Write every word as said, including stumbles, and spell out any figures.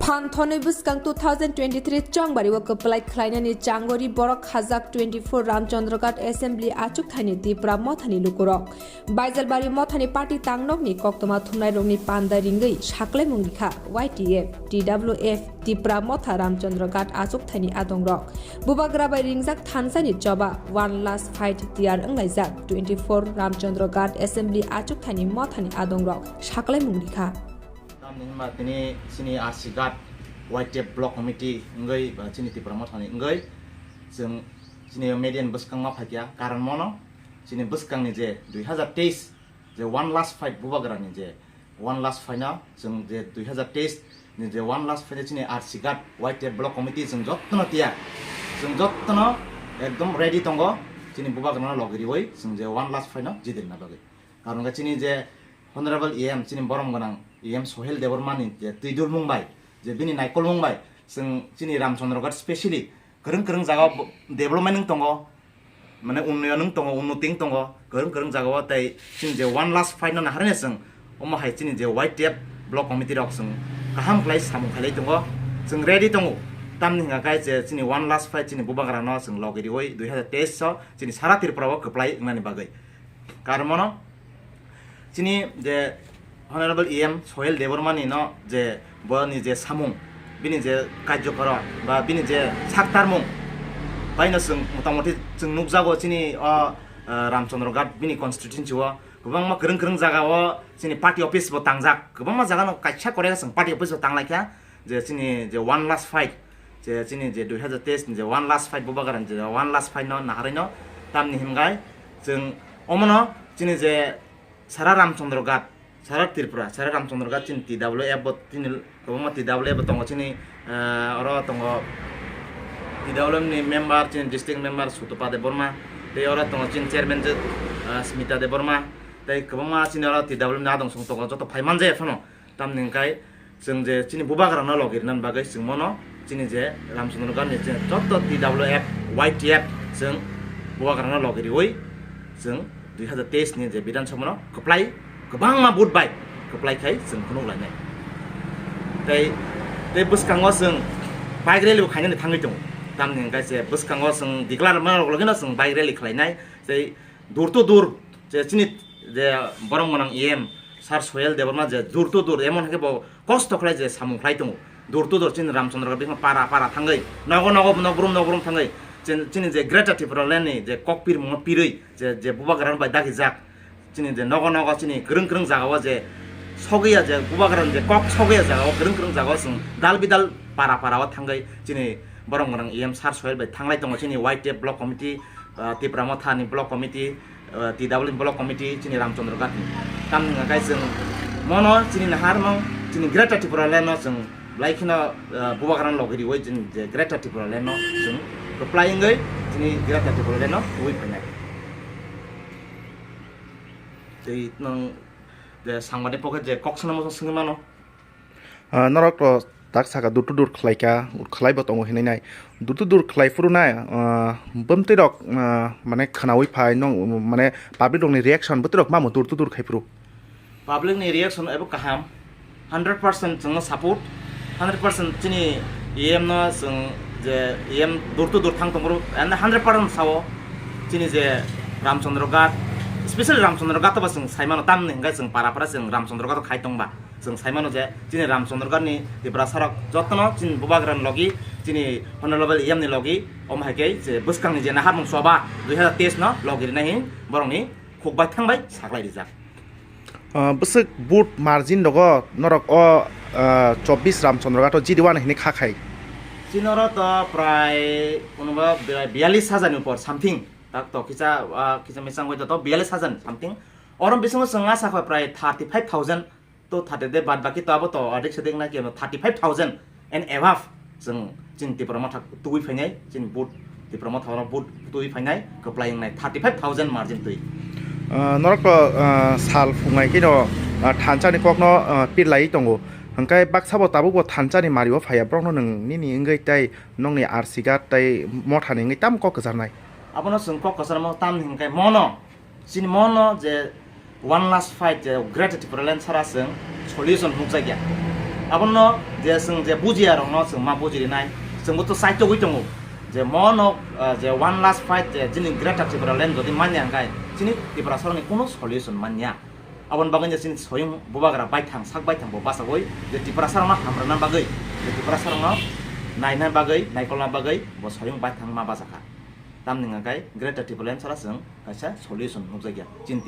Phan thonwi bwskang two thousand twenty-three chongbari o kwplai khlainani changori borok khajak twenty-four Ramchandra Ghat Assembly achukthani Tipra Mothani lukurok. Baijalbari Mothani party tangnokni koktwma thumnairokni panda ringwi saklaimung rikha Y T F, T W F, Tipra Motha Ramchandra Ghat achukthani adongrok. Bubagra bai ringjak thansani choba One Last Fight tiyar wnglaijak twenty-four Ramchandra Ghat Assembly achukthani mothani adongrok saklaimung rikha. Tamni hwnba tini chini R C Ghat Y T F Block Committee wngwi ba chini Tipra Mothani wngwi chwng chini media ni bwskang ma phaikya, karon mono chini bwskangni je dui hazar teis je One Last Fight Bubagrani je One Last Fight no chwng je dui hazar teis ni je One Last Fight chini R C Ghat Y T F Block Committee chwng jottono tiyar, chwng jottono ekdom ready tongo chini Bubagrano logi riwi chwng je One Last Fight no jidirna bagwi. Karon khe chini je Honorable E M, chini borom gwnang E M Sohel Debbarma ni je twi dulmung bai, je bini naikolmung bai, chwng chini Ramchandra Ghat specially kwrwng kwrwng jaga o bo-, development wng tongo, mane unnoyon wng tongo, unnoti wng tongo, kwrwng kwrwng jaga o tei chini je One Last Fight no naharwi chwng omo hai chini je Y T F block committee rok chwng kaham khlai samung khailai tongo, chwng ready tongo. Tamni hwnka khe je chini One Last Fight chini Bubagra no chwng logi riwi dui hazar teis o chini sara Tripura o kwplai wngnani bagwi. Karon mono chini je Honorable E M Sohel Debbarma ni no je boni je samung, bini je karjokoro ba bini je saktarmung bai no chwng motamoti chwng nukjago chini o, ah, Ramchandra Ghat bini constituency o kwbangma kwrwng kwrwng jaga o chini party office bo tangjak, kwbangma jaga no kaisa korea chwng party office bo tanglaikha je chini je One Last Fight je chini je dui hazar teis ni je One Last Fight Bubagra ni je One Last Fight no naharwi no tamni hwnkai chwng omono chini je sara Ramchandra Ghat, sara Tripura, sara Ramchandra Ghat chini T W F bo chini kwbangma T W F bo tongo chini, ah, oro tongo T W F ni member chini district member Sutopa Debbarma, tei oro tongo chini chairman je, ah, Smita Debbarma, tei kwbangma chini oro T W F ni adong song tongo joto phai manja phano. Tamni hwnkai chwng je chini Bubagrano logi rinani bagwi chwng mono chini je Ramchandra Ghat ni je joto T W F, Y T F chwng Bubagrano logi riwi chwng dui hazar teis ni je Bidhan Sabha no kwplai kwbangma vote bai kwplai khai chwng phunuk lainai. Tei, tei bwskango chwng bike rally bo khainani thangwi tongo. Tamni hwnkai je bwskango chwng declare ma rok logino chwng bike rally khlainai. Tei dur to dur je chini je borom gwnang E M Sir Sohel Debbarma je dur to dur emon hwnkhe bo kosto khlai je samung khlai tongo. Dur to dur chini Ramchandra Ghat bini para para thangwi nogo nogo nokbrum nokbrum thangwi chin-, chini je Greater Tripura Land ni je kok pirmung pirwi je, je Bubagra bai dagi jak chini je nogo nogo chini kwrwng kwrwng jaga o je sogwi ya je Bubagra ni je kok sogwi ya jaga o kwrwng kwrwng jaga o chwng dal bidal para para o thangwi chini borom gwnang E M Sir Sohel bai thanglai tongo chini Y T F block committee, ah, Tipra Motha ni block committee, ah, T W block committee chini Ramchandra Ghat ni. Tamni hwnka khe chwng mono chini naharmung chini Greater Tripura Land no chwng belai kheno, ah, Bubagra logi riwi chini je Greater Tripura Land no chwng kwplai wngwi chini Greater Tripura Land no tubui phainai. Tei nwng je sangbadik pocket je kok sanamo swngwi mano. Ah, norok to tak saka dur to dur khlai ka, khlai bo tongo hinwi nai. Dur to dur khlai phuru nai, ah, bwmtwi rok, ah, mane khwnawi phai, nong, mane public rokni reaction bwtwi rok mamo dur to dur khai phuru. Public ni reaction ebo kaham, hundred percent chwngno support, hundred percent chini E M no chwng je E M dur to dur thang tongphuru, and hundred percent sao chini je Ramchandra Ghat, specially Ramchandra Ghat ba chwng saimano tamni hwnkhe chwng para para chwng Ramchandra Ghat khai tongba. Chwng sai mano je chini Ramchandra Ghat ni Tiprasa rok jotono chini Bubagra ni logi, chini Honorable E M ni logi, omo hai khe je bwskang ni je naharmung choba dui hazar teis no logi rinai hin borok ni khuk bai thang bai saklai rijak. Ah, bwswk vote margin rogo norok o, ah, chobbish Ramchandra Ghat o G D one hinwi kha khai? Chini oro to prai kunuba bia-, biyallis hajar ni upor something. Tak to kisa, ah, kisa misang goi to biyallis hajar something. Oro bisingo chwng asa kha prai thirty five thousand. To thate de bad baki to abo to adik sedik na ki thirty five thousand and above chwng chini Tipra Motha tubui phainai, chini vote Tipra Motha oro vote tubui phainai kwplai wngnai thirty five thousand margin twi. Ah, norok to, ah, sal phungnai khe no, ah, thansa ni kok no, ah, pirlai tongo. Hwnkhe baksa bo tabuk bo thansa ni mari o phaiya borok no nwng nini wngwi tei nokni R C Ghat tei Motha ni wngwi tamo kok kwcharnai. Abono chwng kok kwcharmo tamni hwnkhe mono Chini mono je One Last Fight je Greater Tipraland sara chwng solution nukjakya. Abono je chwng je bujiya rokno chwng ma bujirinai, chwngbo to chaitogwi tongo je mono, ah, je one last fight je chini Greater Tipraland jodi manya hwnkhe chini Tiprasarokni kuno solution manya. Aboni bagwi je chini soyung bubagra baithang sak baithang bo bachagwi je Tiprasarokno hamrwna bagwi, je Tiprasarokno naina bagwi, naikolna bagwi bo soyung baithang ma bachakha. Tamni hwnkhe Greater Tipraland sara chwng kaisa solution nukjakya chini